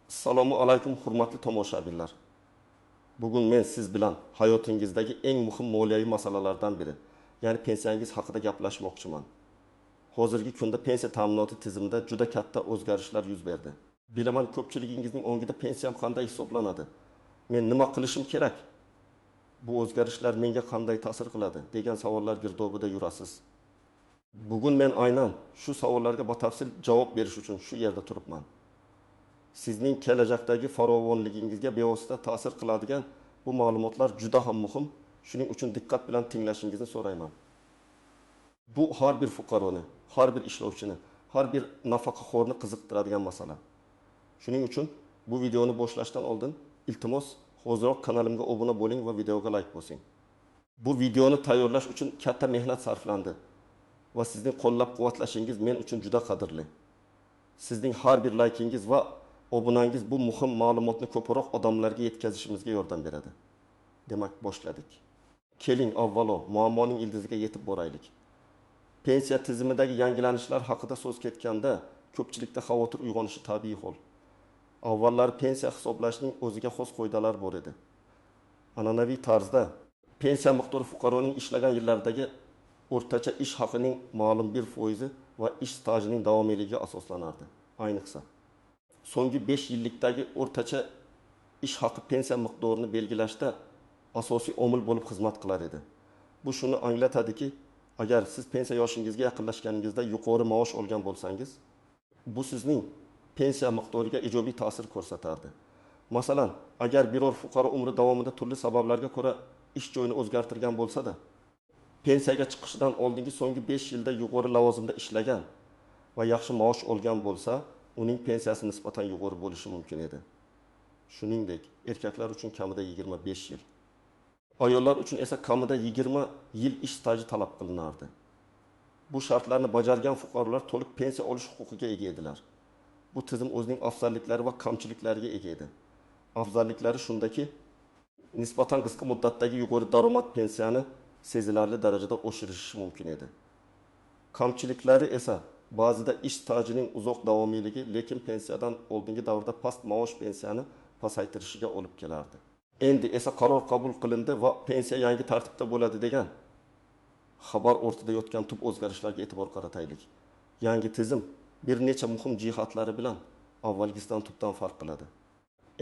Assalomu alaykum, hurmatli tomoshabinlar. Bugun men siz bilan hayotingizdagi eng muhim moliyaviy masalalardan biri, ya'ni pensiyangiz haqida gaplashmoqchiman. Hozirgi kunda pensiya ta'minoti tizimida juda katta o'zgarishlar yuz berdi. Bilaman, ko'pchiligingizning ongida pensiyam qanday hisoblanadi, men nima qilishim kerak, bu o'zgarishlar menga qanday ta'sir qiladi degan savollar girdobida yurasiz. Bugun men aynan shu savollarga batafsil javob berish uchun shu yerda turibman. Sizning kelajakdagi farovonligingizga bevosita ta'sir qiladigan bu ma'lumotlar juda ham muhim. Shuning uchun diqqat bilan tinglashingizni so'rayman. Bu har bir fuqaroni, har bir ishlovchini, har bir nafaqaxo'rni qiziqtiradigan masala. Shuning uchun bu videoni boshlashdan oldin iltimos hoziroq kanalimga obuna bo'ling va videoga like bosing. Bu videoni tayyorlash uchun katta mehnat sarflandi va sizning qo'llab-quvvatlashingiz men uchun juda qadrli. Sizning har bir laykingiz va obunangiz bu muhim ma'lumotni ko'proq odamlarga yetkazishimizga yordam beradi. Demak, boshladik. Keling, avvalo muammoning ildiziga yetib boraylik. Pensiya tizimidagi yangilanishlar haqida so'z ketganda ko'pchilikda xavotir uyg'onishi tabiiy hol. Avvallari pensiya hisoblashning o'ziga xos qoidalari bor edi. An'anaviy tarzda pensiya miqdori fuqaroning ishlagan yillaridagi o'rtacha ish haqining ma'lum bir foizi va ish stajining davomiyligiga asoslanardi. Ayniqsa, so'nggi 5 yillikdagi o'rtacha ish haqi pensiya miqdorini belgilashda asosiy omil bo'lib xizmat qilar edi. Bu shuni anglatadiki, agar siz pensiya yoshingizga yaqinlashganingizda yuqori maosh olgan bo'lsangiz, bu sizning pensiya miqdoriga ijobiy ta'sir ko'rsatardi. Masalan, agar biror fuqaro umri davomida turli sabablarga ko'ra ish joyini o'zgartirgan bo'lsa-da, pensiyaga chiqishidan oldingi so'nggi 5 yilda yuqori lavozimda ishlagan va yaxshi maosh olgan bo'lsa, uning pensiyasi nisbatan yuqori bo'lishi mumkin edi. Shuningdek, erkaklar uchun kamida 25 yil, ayollar uchun esa kamida 20 yil ish staji talab qilinardi. Bu shartlarni bajargan fuqarolar to'liq pensiya olish huquqiga ega edilar. Bu tizim o'zining afzalliklari va kamchiliklariga ega edi. Afzalliklari shundaki, nisbatan qisqa muddatdagi yuqori daromad pensiyani sezilarli darajada oshirishi mumkin edi. Kamchiliklari esa ba'zida ish stajining uzoq davomiyligi, lekin pensiyadan oldingi davrda past maosh pensiyani pasaytirishiga olib kelardi. Endi esa qaror qabul qilindi va pensiya yangi tartibda bo'ladi degan xabar o'rtada yotgan tub o'zgarishlarga e'tibor qarataylik. Yangi tizim bir necha muhim jihatlari bilan avvalgisidan tubdan farq qiladi.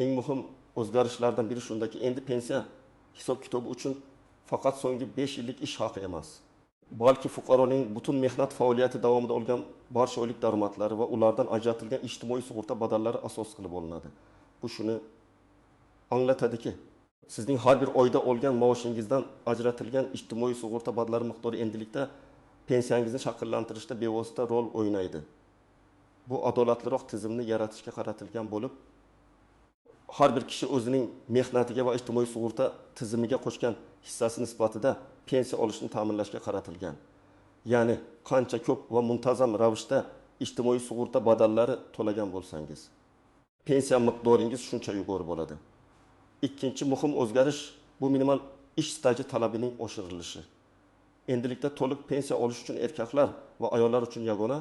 Eng muhim o'zgarishlardan biri shundaki, endi pensiya hisob-kitobi uchun faqat so'nggi 5 yillik ish haqi emas, balki fuqaroning butun mehnat faoliyati davomida olgan barcha oylik daromadlari va ulardan ajratilgan ijtimoiy sug'urta badallari asos qilib olinadi. Bu shuni anglatadiki, sizning har bir oyda olgan maoshingizdan ajratilgan ijtimoiy sug'urta badallari miqdori endilikda pensiyangizni shakllantirishda bevosita rol o'ynaydi. Bu adolatliroq tizimni yaratishga qaratilgan bo'lib, har bir kishi o'zining mehnatiga va ijtimoiy sug'urta tizimiga qo'shgan hissasi nisbatida pensiya olishni ta'minlashga qaratilgan. Ya'ni qancha ko'p va muntazam ravishda ijtimoiy sug'urta badallari to'lagan bo'lsangiz, pensiya miqdoringiz shuncha yuqori bo'ladi. Ikkinchi muhim o'zgarish bu minimal ish staji talabining oshirilishi. Endilikda to'liq pensiya olish uchun erkaklar va ayollar uchun yagona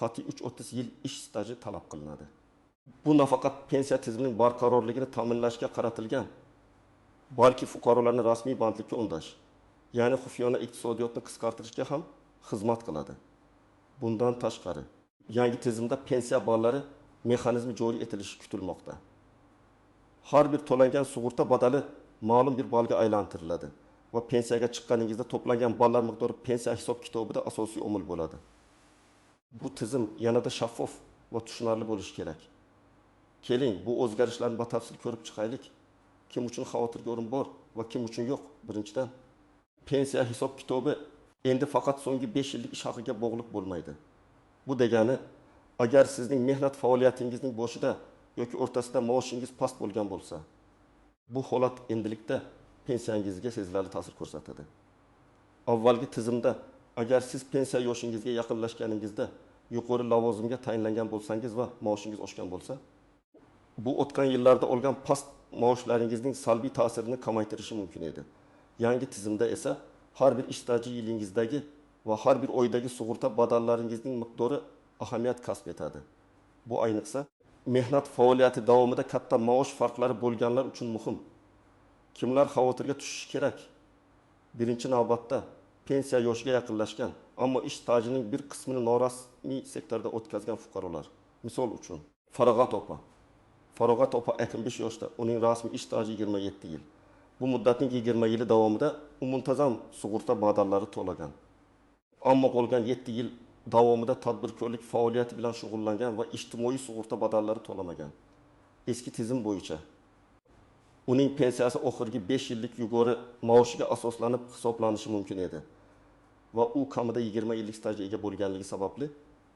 qat'iy 3,30 yil ish staji talab qilinadi. Bu nafaqat pensiya tizimining barqarorligini ta'minlashga qaratilgan, balki fuqarolarni rasmiy bandlikka undash, ya'ni xufiyona iqtisodiyotni qisqartirishga ham xizmat qiladi. Bundan tashqari, yangi tizimda pensiya ballari mexanizmi joriy etilishi kutilmoqda. Har bir to'langan sug'urta badali ma'lum bir ballga aylantiriladi va pensiyaga chiqqaningizda to'plangan ballar miqdori pensiya hisob-kitobida asosiy omil bo'ladi. Bu tizim yanada shaffof va tushunarli bo'lishi kerak. Keling, bu o'zgarishlarni batafsil ko'rib chiqaylik. Kim uchun xavotirga o'rin bor va kim uchun yo'q? Birinchidan, pensiya hisob-kitobi endi faqat so'nggi 5 yillik ish haqiga bog'liq bo'lmaydi. Bu degani, agar sizning mehnat faoliyatingizning boshida yoki o'rtasida maoshingiz past bo'lgan bo'lsa, bu holat endilikda pensiyangizga sezilarli ta'sir ko'rsatadi. Avvalgi tizimda agar siz pensiya yoshingizga yaqinlashganingizda yuqori lavozimga tayinlangan bo'lsangiz va maoshingiz oshgan bo'lsa, bu o'tgan yillarda olgan past maoshlaringizning salbiy ta'sirini kamaytirishi mumkin edi. Yangi tizimda esa har bir ish staji yilingizdagi va har bir oydagi sug'urta badallaringizning miqdori ahamiyat kasb etadi. Bu ayniqsa mehnat faoliyati davomida katta maosh farqlari bo'lganlar uchun muhim. Kimlar xavotirga tushishi kerak? Birinchi navbatda, pensiya yoshiga yaqinlashgan, ammo ish stajining bir qismini norasmiy sektorda o'tkazgan fuqarolar. Misol uchun, Farog'at opa. Farog'at opa 55 yoshda, uning rasmiy ish staji 27 yil. Bu muddatning 20 yili davomida u muntazam sug'urta badallari to'lagan. Ammo qolgan 7 yil davomida tadbirkorlik faoliyati bilan shug'ullangan va ijtimoiy sug'urta badallari to'lamagan. Eski tizim bo'yicha uning pensiyasi oxirgi 5 yillik yuqori maoshiga asoslanib hisoblanishi mumkin edi va u kamida 20 yillik stajga ega bo'lganligi sababli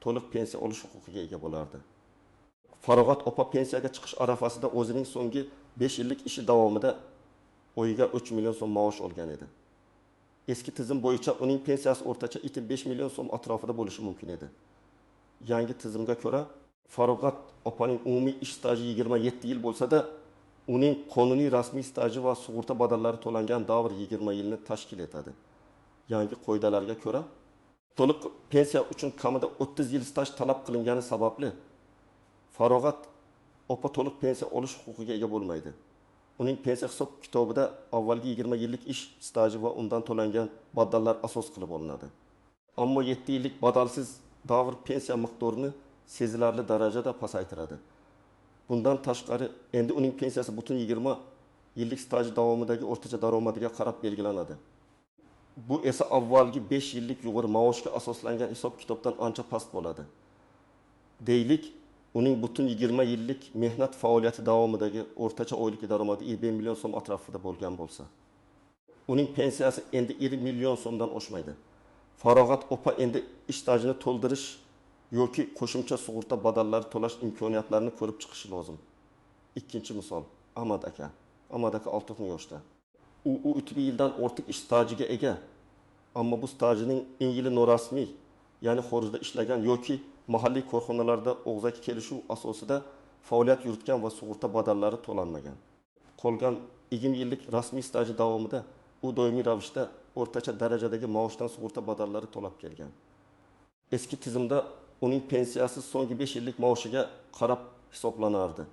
to'liq pensiya olish huquqiga ega bo'lardi. Farog'at opa pensiyaga chiqish arafasida o'zining so'nggi 5 yillik ishi davomida oyiga 3 million so'm maosh olgan edi. Eski tizim bo'yicha uning pensiyasi o'rtacha 5 million so'm atrofida bo'lishi mumkin edi. Yangi tizimga ko'ra, Farog'at opaning umumiy ish staji 27 yil bo'lsa-da, uning qonuniy rasmiy staji va sug'urta badallari to'langan davr 20 yilni tashkil etadi. Yangi qoidalarga ko'ra, to'liq pensiya uchun kamida 30 yil staj talab qilingani sababli Farog'at opa to'liq pensiya olish huquqiga ega bo'lmaydi. Uning pensiya hisob kitobida avvalgi 20 yillik ish staji va undan to'langan badallar asos qilib olinadi. Ammo 7 yillik badalsiz davr pensiya miqdorini sezilarli darajada pasaytiradi. Bundan tashqari, endi uning pensiyasi butun 20 yillik staji davomidagi o'rtacha daromadiga qarab belgilanadi. Bu esa avvalgi 5 yillik yuqori maoshga asoslangan hisob kitobdan ancha past bo'ladi. Deylik, uning butun 20 yillik mehnat faoliyati davomidagi o'rtacha oylik daromadi 1 million so'm atrofida bo'lgan bo'lsa, uning pensiyasi endi 1 million so'mdan oshmaydi. Farog'at opa endi ish stajini to'ldirish yoki qo'shimcha sug'urta badallari to'lash imkoniyatlarini ko'rib chiqishi lozim. Ikkinchi misol, Ahmad aka. Ahmad aka 60 yoshda. U 3 yildan ortiq ish stajiga ega, ammo bu stajining eng yili norasmiy, ya'ni xorijda ishlagan yoki mahalliy korxonalarda og'zaki kelishuv asosida faoliyat yuritgan va sug'urta badallari to'lanmagan. Qolgan 20 yillik rasmiy staji davomida u doimiy ravishda o'rtacha darajadagi maoshdan sug'urta badallari to'lab kelgan. Eski tizimda uning pensiyasi so'nggi 5 yillik maoshiga qarab hisoblanardi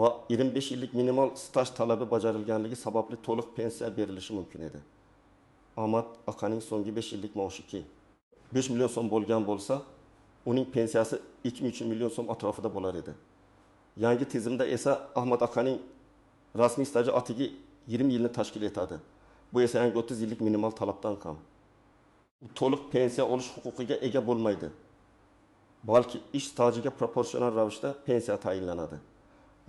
va 25 yillik minimal staj talabi bajarilganligi sababli to'liq pensiya berilishi mumkin edi. Ahmad akaning so'nggi 5 yillik maoshi 5 million so'm bo'lgan bo'lsa, uning pensiyasi 2,3 million so'm atrofida bo'lar edi. Yangi tizimda esa Ahmad akaning rasmiy staji atigi 20 yilni tashkil etadi. Bu esa yangi 30 yillik minimal talabdan kam. U to'liq pensiya olish huquqiga ega bo'lmaydi, balki ish stajiga proporsional ravishda pensiya tayinlanadi.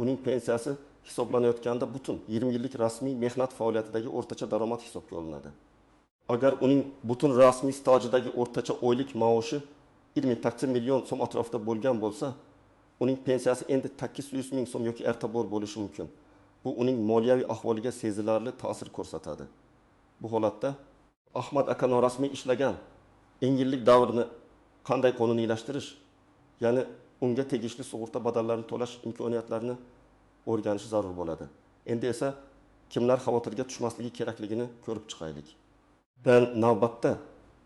Uning pensiyasi hisoblanayotganda butun 20 yillik rasmiy mehnat faoliyatidagi o'rtacha daromad hisobga olinadi. Agar uning butun rasmiy stajidagi o'rtacha oylik maoshi 28 million so'm atrofida bo'lgan bo'lsa, uning pensiyasi endi 800 ming so'm yoki erta bor bo'lishi mumkin. Bu uning moliyaviy ahvoliga sezilarli ta'sir ko'rsatadi. Bu holatda Ahmad aka norasmiy ishlagan eng yillik davrni qanday qonuniylashtirish, ya'ni unga tegishli sug'urta badallarini to'lash imkoniyatlarini o'rganishi zarur bo'ladi. Endi esa kimlar xavotirga tushmasligi kerakligini ko'rib chiqaylik.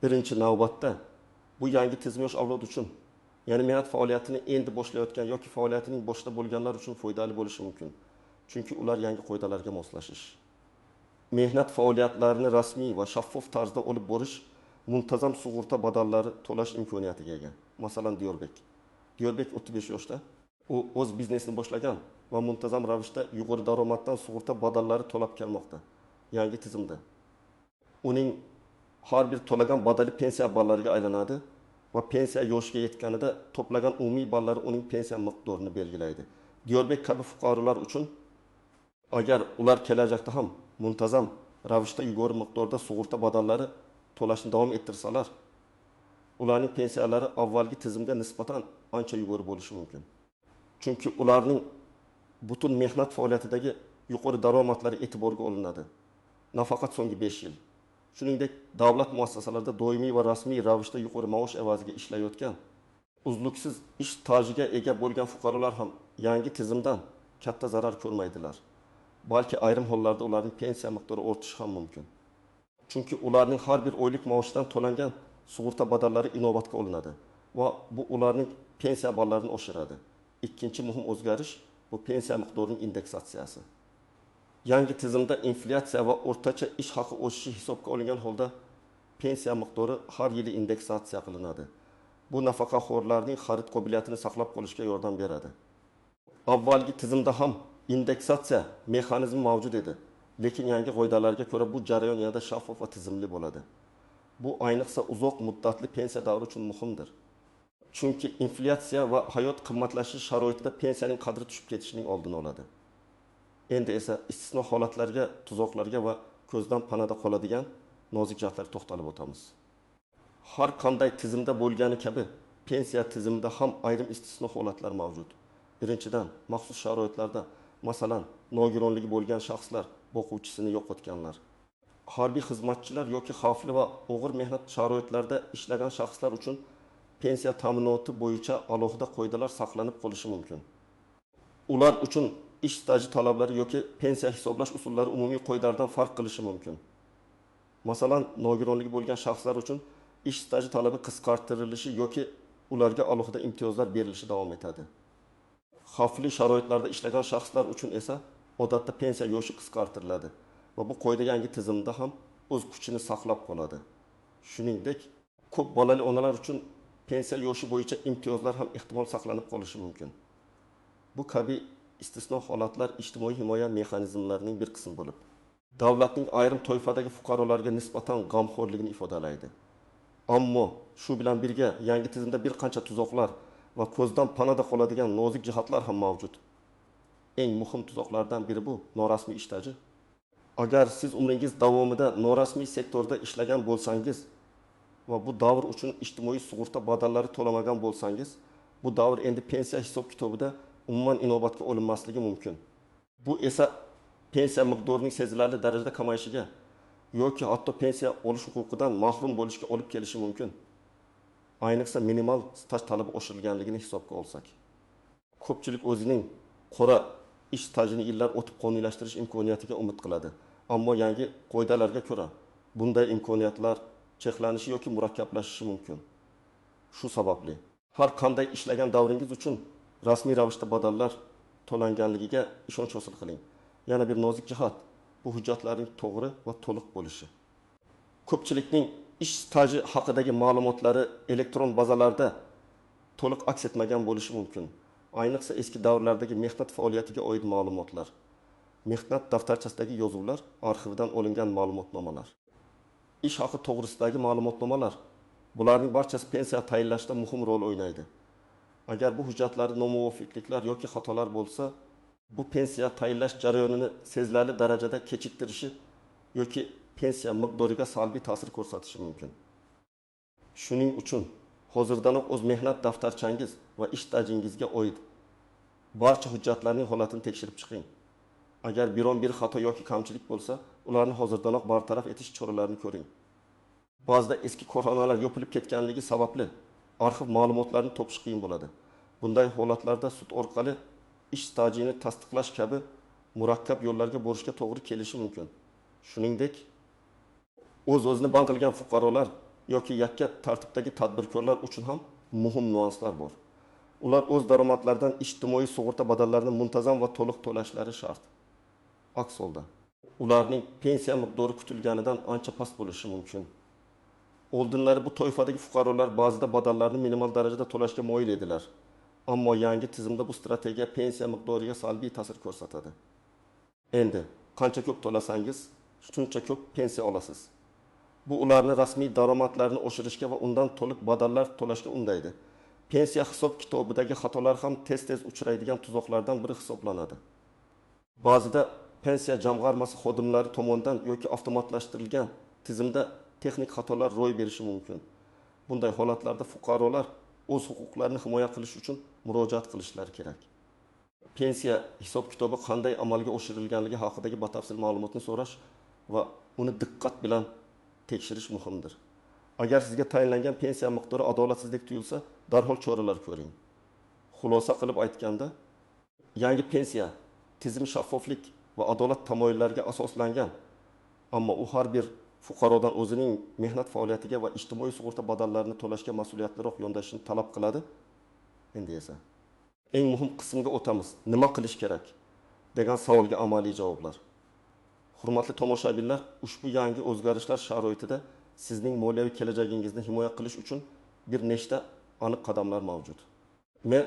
Birinchi navbatda bu yangi tizim yosh avlod uchun, ya'ni mehnat faoliyatini endi boshlayotgan yoki faoliyatining boshida bo'lganlar uchun foydali bo'lishi mumkin. Chunki ular yangi qoidalarga moslashish, mehnat faoliyatlarini rasmiy va shaffof tarzda olib borish, muntazam sug'urta badallari to'lash imkoniyatiga ega. Masalan, Diyorbek. Diyorbek 35 yoshda. U o'z biznesini boshlagan va muntazam ravishda yuqori daromaddan sug'urta badallari to'lab kelmoqda. Yangi tizimda uning har bir to'lagan badali pensiya ballariga aylanadi va pensiya yoshiga yetganida to'plagan umumiy ballari uning pensiya miqdorini belgilaydi. Diyorbek kabi fuqarolar uchun agar ular kelajakda ham muntazam ravishda yuqori miqdorda sug'urta badallari to'lashni davom ettirsalar, ularning pensiyalari avvalgi tizimga nisbatan ancha yuqori bo'lishi mumkin. Chunki ularning butun mehnat faoliyatidagi yuqori daromadlari e'tiborga olinadi. Nafaqat so'nggi 5 yil. Shuningdek, davlat muassasalarida doimiy va rasmiy ravishda yuqori maosh evaziga ishlayotgan, uzluksiz ish stajiga ega bo'lgan fuqarolar ham yangi tizimdan katta zarar ko'rmaydilar. Balki ayrim hollarda ularning pensiya miqdori ortishi ham mumkin. Chunki ularning har bir oylik maoshidan to'langan sug'urta badallari inobatga olinadi va bu ularning pensiya ballarini oshiradi. Ikkinchi muhim o'zgarish bu pensiya miqdorining indeksatsiyasi. Yangi tizimda inflyatsiya va o'rtacha ish haqi o'sishi hisobga olingan holda pensiya miqdori har yili indeksatsiya qilinadi. Bu nafaqaxo'rlarning xarid qobiliyatini saqlab qolishga yordam beradi. Avvalgi tizimda ham indeksatsiya mexanizmi mavjud edi, lekin yangi qoidalarga ko'ra bu jarayon yanada shaffof va tizimli bo'ladi. Bu ayniqsa uzoq muddatli pensiya davri uchun muhimdir. Chunki inflyatsiya va hayot qimmatlashishi sharoitida pensiyaning qadri tushib ketishining oldini oladi. Endi esa istisno holatlarga, tuzoqlarga va ko'zdan panada qoladigan nozik jihatlarga to'xtalib o'tamiz. Har qanday tizimda bo'lgani kabi pensiya tizimida ham ayrim istisno holatlar mavjud. Birinchidan, maxsus sharoitlarda, masalan, nogironligi bo'lgan shaxslar, boquvchisini yo'qotganlar, harbiy xizmatchilar yoki xavfli va og'ir mehnat sharoitlarida ishlagan shaxslar uchun pensiya ta'minoti bo'yicha alohida qoidalar saqlanib qolishi mumkin. Ular uchun ish staji talablari yoki pensiya hisoblash usullari umumiy qoidalardan farq qilishi mumkin. Masalan, nogironligi bo'lgan shaxslar uchun ish staji talabi qisqartirilishi yoki ularga alohida imtiyozlar berilishi davom etadi. Xavfli sharoitlarda ishlagan shaxslar uchun esa odatda pensiya yoshi qisqartiriladi va bu qoida yangi tizimda ham o'z kuchini saqlab qoladi. Shuningdek, ko'p bolali onalar uchun pensiya yoshi bo'yicha imtiyozlar ham ehtimol saqlanib qolishi mumkin. Bu kabi istisno holatlar ijtimoiy himoya mexanizmlarining bir qismi bo'lib, davlatning ayrim toifadagi fuqarolarga nisbatan g'amxo'rligini ifodalaydi. Ammo shu bilan birga yangi tizimda bir qancha tuzoqlar va ko'zdan panada qoladigan nozik jihatlar ham mavjud. Eng muhim tuzoqlardan biri bu norasmiy ish staji. Agar siz umringiz davomida norasmiy sektorda ishlagan bo'lsangiz va bu davr uchun ijtimoiy sug'urta badallari to'lamagan bo'lsangiz, bu davr endi pensiya hisob kitobida umuman inobatga olinmasligi mumkin. Bu esa pensiya miqdorining sezilarli darajada kamayishiga yoki hatto pensiya olish huquqidan mahrum bo'lishga olib kelishi mumkin. Ayniqsa minimal staj talabi oshirilganligini hisobga olsak. Ko'pchilik o'zining qora ish stajini yillar o'tib qonuniylashtirish imkoniyatiga umid qiladi. Ammo yangi qoidalarga ko'ra bunday imkoniyatlar cheklanishi yoki murakkablashishi mumkin. Shu sababli har qanday ishlagan davringiz uchun rasmiy ravishda badallar to'langanligiga ishonch hosil qiling. Yana bir nozik jihat bu hujjatlarning to'g'ri va to'liq bo'lishi. Ko'pchilikning ish staji haqidagi ma'lumotlari elektron bazalarda to'liq aks etmagan bo'lishi mumkin. Ayniqsa eski davrlardagi mehnat faoliyatiga oid ma'lumotlar, mehnat daftarchasidagi yozuvlar, arxivdan olingan ma'lumotnomalar, ish haqi to'g'risidagi ma'lumotnomalar, bularning barchasi pensiya tayinlashda muhim rol o'ynaydi. Agar bu hujjatlarda nomuvofiqliklar yoki xatolar bo'lsa, bu pensiya tayinlash jarayonini sezilarli darajada kechiktirishi yoki pensiya miqdoriga salbiy ta'sir ko'rsatishi mumkin. Shuning uchun hozirdanoq o'z mehnat daftarchangiz va ish stajingizga oid barcha hujjatlarning holatini tekshirib chiqing. Agar biron bir xato yoki kamchilik bo'lsa, ularni hozirdanoq bartaraf etish choralarini ko'ring. Ba'zida eski korxonalar yopilib ketganligi sababli arxiv ma'lumotlarini topish qiyin bo'ladi. Bunday holatlarda sud orqali ish stajini tasdiqlash kabi murakkab yo'llarga borishga to'g'ri kelishi mumkin. Shuningdek, o'z-o'zini band qilgan fuqarolar yoki yakka tartibdagi tadbirkorlar uchun ham muhim nuanslar bor. Ular o'z daromadlaridan ijtimoiy sug'urta badallarini muntazam va to'liq to'lashlari shart. Aks holda ularning pensiya miqdori kutilganidan ancha past bo'lishi mumkin. Oldinlari bu toifadagi fuqarolar ba'zida badallarni minimal darajada to'lashga moyil edilar. Ammo yangi tizimda bu strategiya pensiya miqdoriga salbiy ta'sir ko'rsatadi. Endi qancha ko'p to'lasangiz, shuncha ko'p pensiya olasiz. Bu ularni rasmiy daromadlarini oshirishga va undan to'liq badallar to'lashga undaydi. Pensiya hisob kitobidagi xatolar ham tez-tez uchraydigan tuzoqlardan biri hisoblanadi. Ba'zida pensiya jamg'armasi xodimlari tomonidan yoki avtomatlashtirilgan tizimda texnik xatolar ro'y berishi mumkin. Bunday holatlarda fuqarolar o'z huquqlarini himoya qilish uchun murojaat qilishlari kerak. Pensiya hisob kitobi qanday amalga oshirilganligi haqidagi batafsil ma'lumotni so'rash va uni diqqat bilan tekshirish muhimdir. Agar sizga tayinlangan pensiya miqdori adolatsizlik tuyulsa, darhol choralar ko'ring. Xulosa qilib aytganda, yangi pensiya tizimi shaffoflik va adolat tamoyillariga asoslangan, ammo u har bir fuqarodan o'zining mehnat faoliyatiga va ijtimoiy sug'urta badallarini to'lashga mas'uliyatliroq yondashishni talab qiladi. Endi esa Eng muhim qismga o'tamiz. Nima qilish kerak degan savolga amaliy javoblar. Hurmatli tomoshabinlar, ushbu yangi o'zgarishlar sharoitida sizning moliyaviy kelajagingizni himoya qilish uchun bir nechta aniq qadamlar mavjud.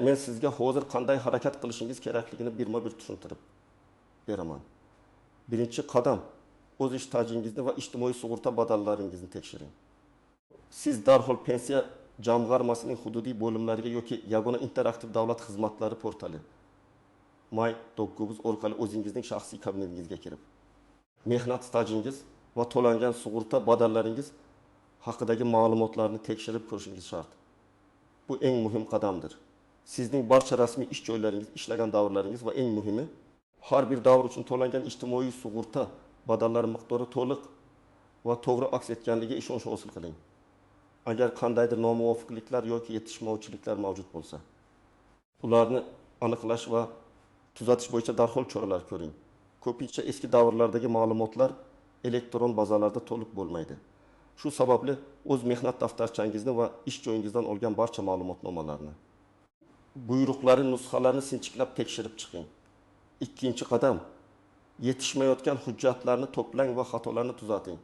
Men sizga hozir qanday harakat qilishingiz kerakligini birma-bir tushuntirib beraman. Birinchi qadam, o'z ish stajingizni va ijtimoiy sug'urta badallaringizni tekshiring. Siz darhol pensiya jamg'armasining hududiy bo'limlariga yoki yagona interaktiv davlat xizmatlari portali my.gov.uz orqali o'zingizning shaxsiy kabinetingizga kirib, mehnat stajingiz va to'langan sug'urta badallaringiz haqidagi ma'lumotlarni tekshirib ko'rishingiz shart. Bu eng muhim qadamdir. Sizning barcha rasmiy ish joylaringiz, ishlagan davrlaringiz va eng muhimi, har bir davr uchun to'langan ijtimoiy sug'urta badallari miqdori to'liq va to'g'ri aks etganligiga ishonch hosil qiling. Agar qandaydir nomuvofiqliklar yoki yetishmovchiliklar mavjud bo'lsa, ularni aniqlash va tuzatish bo'yicha darhol choralar ko'ring. Ko'pincha eski davrlardagi ma'lumotlar elektron bazalarda to'liq bo'lmaydi. Shu sababli o'z mehnat daftarchangizni va ish joyingizdan olgan barcha ma'lumotnomalarni, buyruqlari nusxalarini sinchiklab tekshirib chiqing. Ikkinchi qadam, yetishmayotgan hujjatlarni to'plang va xatolarni tuzating.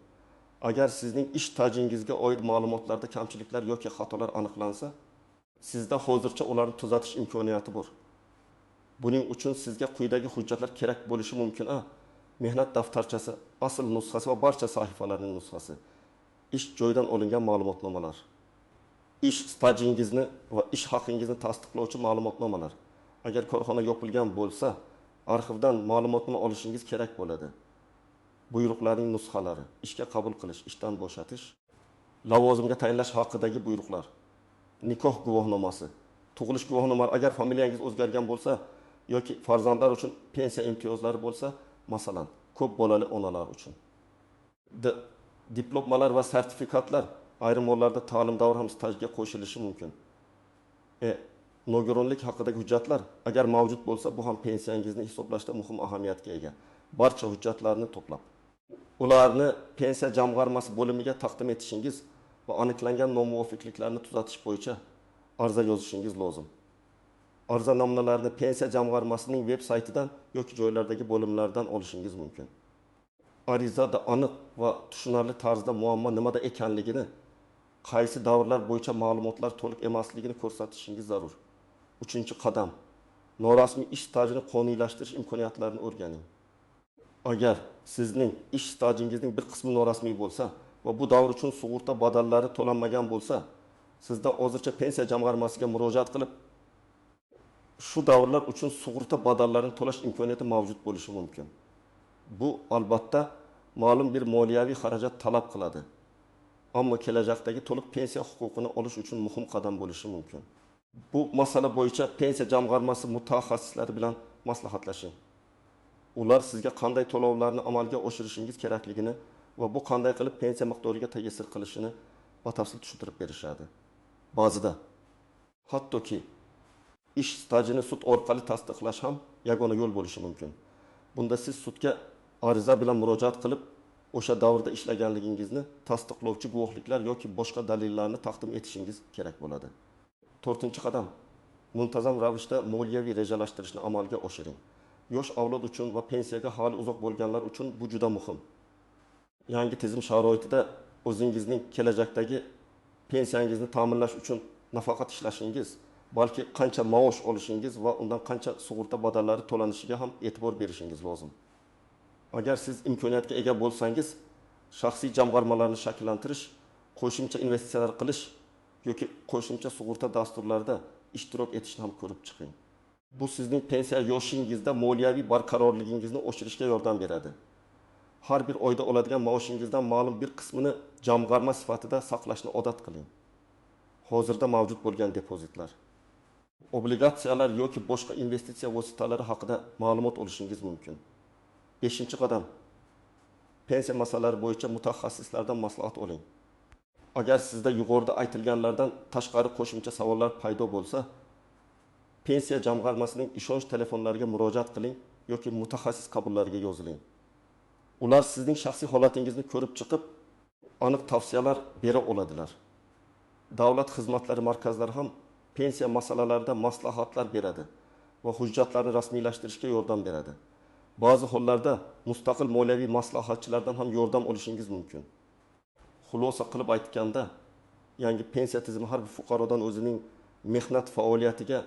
Agar sizning ish stajingizga oid ma'lumotlarda kamchiliklar yoki xatolar aniqlansa, sizda hozircha ularni tuzatish imkoniyati bor. Buning uchun sizga quyidagi hujjatlar kerak bo'lishi mumkin: a. Mehnat daftarchasi asl nusxasi va barcha sahifalarning nusxasi, ish joyidan olingan ma'lumotnomalar, ish stajingizni va ish haqingizni tasdiqlovchi ma'lumotnomalar. Agar korxona yopilgan bo'lsa, arxivdan ma'lumotnoma olishingiz kerak bo'ladi. Buyruqlarning nusxalari, ishga qabul qilish, ishdan bo'shatish, lavozimga tayinlash haqidagi buyruqlar, nikoh guvohnomasi, tug'ilish guvohnomasi agar familiyangiz o'zgargan bo'lsa yoki farzandlar uchun pensiya imtiyozlari bo'lsa, masalan, ko'p bolali onalar uchun. Diplomalar va sertifikatlar ayrim hollarda ta'lim davri ham stajga qo'shilishi mumkin. Nogironlik haqidagi hujjatlar agar mavjud bo'lsa, bu ham pensiyangizni hisoblashda muhim ahamiyatga ega. Barcha hujjatlarni to'plab, ularni pensiya jamg'armasi bo'limiga taqdim etishingiz va aniqlangan nomuvofiqliklarni tuzatish bo'yicha arza yozishingiz lozim. Arza namunalarini pensiya jamg'armasining veb saytidan yoki joylardagi bo'limlardan olishingiz mumkin. Arizada aniq va tushunarli tarzda muammo nimada ekanligini, qaysi davrlar bo'yicha ma'lumotlar to'liq emasligini ko'rsatishingiz zarur. Uchinchi qadam, norasmiy ish stajini qonuniylashtirish imkoniyatlarini o'rganing. Agar sizning ish stajingizning bir qismi norasmiy bo'lsa va bu davr uchun sug'urta badallari to'lanmagan bo'lsa, sizda hozircha pensiya jamg'armasiga murojaat qilib, shu davrlar uchun sug'urta badallarini to'lash imkoniyati mavjud bo'lishi mumkin. Bu albatta ma'lum bir moliyaviy xarajat talab qiladi. Ammo kelajakdagi to'liq pensiya huquqini olish uchun muhim qadam bo'lishi mumkin. Bu masala bo'yicha pensiya jamg'armasi mutaxassislari bilan maslahatlashing. Ular sizga qanday to'lovlarni amalga oshirishingiz kerakligini va bu qanday qilib pensiya miqdoriga ta'sir qilishini batafsil tushuntirib berishadi. Ba'zida hattoki ish stajini sud orqali tasdiqlash ham yagona yo'l bo'lishi mumkin. Bunda siz sudga ariza bilan murojaat qilib, o'sha davrda ishlaganligingizni tasdiqlovchi guvohliklar yoki boshqa dalillarni taqdim etishingiz kerak bo'ladi. To'rtinchi qadam, muntazam ravishda moliyaviy rejalashtirishni amalga oshiring. Yosh avlod uchun va pensiyaga hali uzoq bo'lganlar uchun bu juda muhim. Yangi tizim sharoitida o'zingizning kelajakdagi pensiyangizni ta'minlash uchun nafaqat ishlashingiz, balki qancha maosh olishingiz va undan qancha sug'urta badallari to'lanishiga ham e'tibor berishingiz lozim. Agar siz imkoniyatga ega bo'lsangiz, shaxsiy jamg'armalarni shakllantirish, qo'shimcha investitsiyalar qilish yoki qo'shimcha sug'urta dasturlarida ishtirok etishni ham ko'rib chiqing. Bu sizning pensiya yoshingizda moliyaviy barqarorligingizni oshirishga yordam beradi. Har bir oyda oladigan maoshingizdan ma'lum bir qismini jamg'arma sifatida saqlashni odat qiling. Hozirda mavjud bo'lgan depozitlar, obligatsiyalar yoki boshqa investitsiya vositalari haqida ma'lumot olishingiz mumkin. 5. qadam. Pensiya masalalari bo'yicha mutaxassislardan maslahat oling. Agar sizda yuqorida aytilganlardan tashqari qo'shimcha savollar paydo bo'lsa, pensiya jamg'armasining ishonch telefonlariga murojaat qiling yoki mutaxassis qabullariga yoziling. Ular sizning shaxsiy holatingizni ko'rib chiqib, aniq tavsiyalar bera oladilar. Davlat xizmatlari markazlari ham pensiya masalalarida maslahatlar beradi. va hujjatlarni rasmiylashtirishga yordam beradi. Ba'zi hollarda mustaqil moliyaviy maslahatchilardan ham yordam olishingiz mumkin. Xulosa qilib aytganda, yangi pensiya tizimi har bir fuqarodan o'zining mehnat faoliyatiga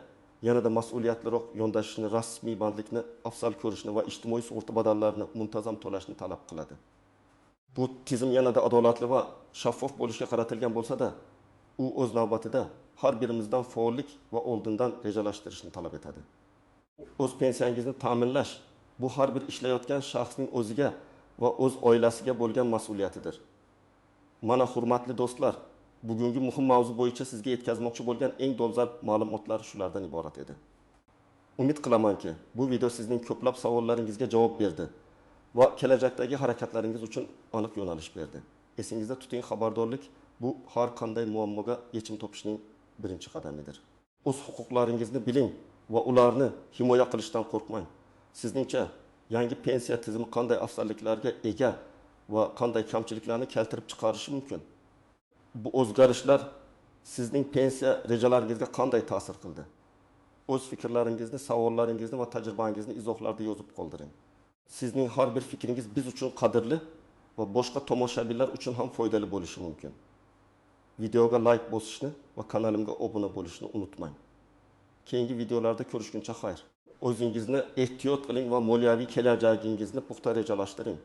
yanada mas'uliyatliroq yondashishni, rasmiy bandlikni afzal ko'rishni va ijtimoiy sug'urta badallarini muntazam to'lashni talab qiladi. Bu tizim yanada adolatli va shaffof bo'lishga qaratilgan bo'lsa-da, u o'z navbatida har birimizdan faollik va oldindan rejalashtirishni talab etadi. O'z pensiyangizni ta'minlash bu har bir ishlayotgan shaxsning o'ziga va o'z oilasiga bo'lgan mas'uliyatidir. Mana hurmatli do'stlar, bugungi muhim mavzu bo'yicha sizga yetkazmoqchi bo'lgan eng dolzarb ma'lumotlar shulardan iborat edi. Umid qilamanki, bu video sizning ko'plab savollaringizga javob berdi va kelajakdagi harakatlaringiz uchun aniq yo'nalish berdi. Esingizda tuting, xabardorlik bu har qanday muammoga yechim topishning birinchi qadamidir. O'z huquqlaringizni biling va ularni himoya qilishdan qo'rqmang. Sizningcha yangi pensiya tizimi qanday afzalliklarga ega va qanday kamchiliklarni keltirib chiqarishi mumkin? Bu o'zgarishlar sizning pensiya rejalaringizga qanday ta'sir qildi? O'z fikrlaringizni, savollaringizni va tajribangizni izohlarda yozib qoldiring. Sizning har bir fikringiz biz uchun qadrli va boshqa tomoshabinlar uchun ham foydali bo'lishi mumkin. Videoga like bosishni va kanalimga obuna bo'lishni unutmang. Keyingi videolarda ko'rishguncha xayr. O'zingizni ehtiyot qiling va moliyaviy kelajagingizni puxta rejalashtiring.